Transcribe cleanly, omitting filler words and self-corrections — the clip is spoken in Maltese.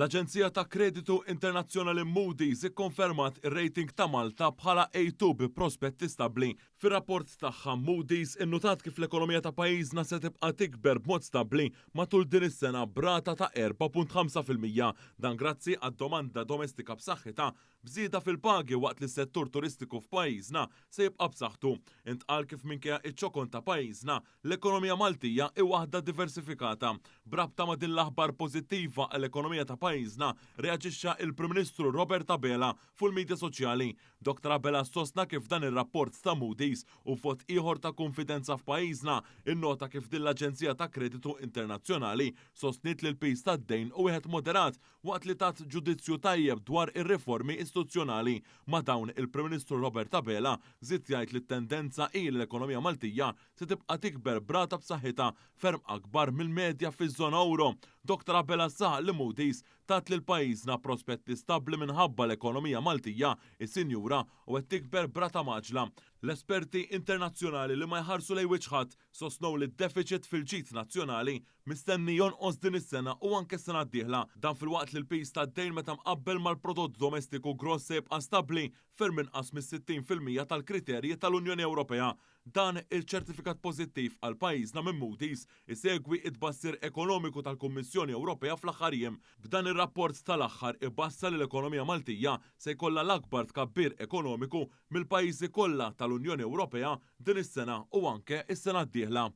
L-aġenzija ta' kreditu internazzjonali Moody's ikkonfermat ir-rating ta' Malta bħala A2 bi prospetti stabbli. Fir-rapport tagħha, Moody's innutat kif l-ekonomija ta' pajjiżna se tibqa' tikber b'mod stabbli matul din is-sena b'rata ta' 4.5%. Dan grazzi għad-domanda domestika b'saħħitha b'żieda fil-pagi waqt li s-settur turistiku f'pajjiżna se jibqa' b'saħħtu. Intqal kif minkejja ċ-ċokon ta' pajjiżna, l-ekonomija Maltija hi waħda diversifikata. B'rabta ma' din l-aħbar pożittiva għall-ekonomija ta' pajjiżna, reaġixxa il-Prim Ministru Robert Abela fuq il-midja soċjali. Dr Abela sostna kif dan ir-rapport ta' Moody's hu vot ieħor ta' kunfidenza f'pajjiżna. Innota kif din l-aġenzija ta' kreditu internazzjonali sostniet li l-piż tad-dejn hu wieħed moderat waqt li tat ġudizzju tajjeb dwar ir-riformi istituzzjonali. Ma' dawn, il-Prim Ministru Robert Abela żied jgħid li t-tendenza hi li l-ekonomija Maltija se tibqa' tikber b'rata b'saħħitha ferm akbar mill-medja fiż-żona ewro. Dr Abela saħaq li Moody's tat lil pajjiżna prospetti stabbli minħabba l-ekonomija Maltija hi sinjura u qed tikber b'rata mgħaġġla. L-esperti internazzjonali li ma jħarsu lejn wiċċ ħadd sostnew li d-defiċit fil-ġid nazzjonali mistenni jonqos din is-sena u anke s-sena d-dieħla. Dan filwaqt li l-piż tad-dejn meta mqabbel mal-prodott domestiku gross se jibqa' stabbli ferm inqas mis-60% tal-kriterji tal-Unjoni Ewropea. Dan il-ċertifikat pożittiv għal pajjiżna minn Moody's isegwi t-tbassir ekonomiku tal-Kummissjoni Ewropea fl-aħħar jiem, b'dan ir-rapport tal-aħħar ibassar li l-ekonomija Maltija se jkollha l-akbar tkabbir ekonomiku mill-pajjiżi kollha tal-Unjoni Ewropea din is-sena u anke s-sena d-dieħla.